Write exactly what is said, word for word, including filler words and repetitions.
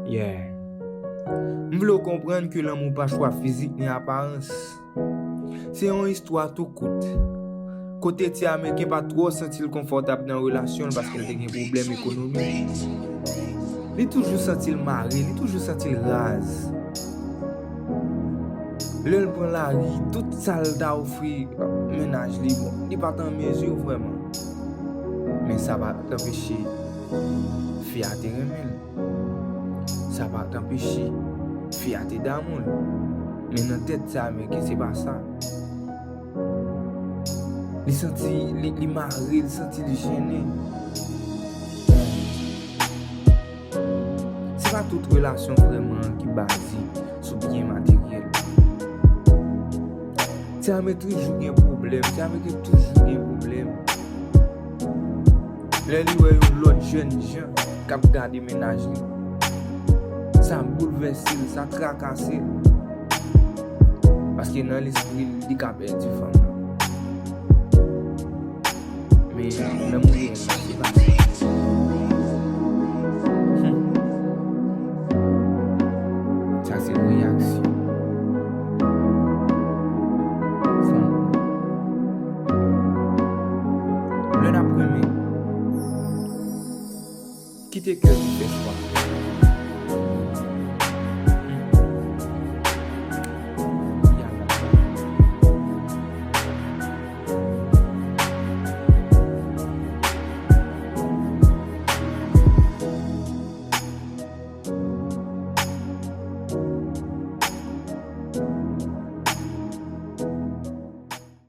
Yeah. M vle w konprann ke lanmou pa chwa fizik ni aparans. Se yon istwa tou kout. Kote ti Ameriken pa twò santi l konfòtab nan relasyon l paske l te gen pwoblèm ekonomik. Li toujou santi l mare, li toujou santi l raz. Lè l pran lari, tout sa l ta ofri mennaj li, bon, li pa t an mezi vrèman. Men sa pa t anpeche fi a te renmen l. Sa pa t anpeche fi a te damou l. Men nan tèt ti Ameriken, se pa sa. Li santi li, li mare, li santi li jennen. Se pa tout relasyon vrèman ki baze sou byen materyèl. Ti Ameriken toujou gen pwoblèm, ti Ameriken toujou gen pwoblèm. Lè li wè yon lòt jèn jan k ap gade mennaj li, sa boulvèse l, sa trakase l. Paske nan lespri l, li ka pèdi fanm nan. Men lanmou reyèl la, se pa sa. Hmm. Sa se reyaksyon. Fanm. Lè n ap renmen, kite kè nou fè chwa.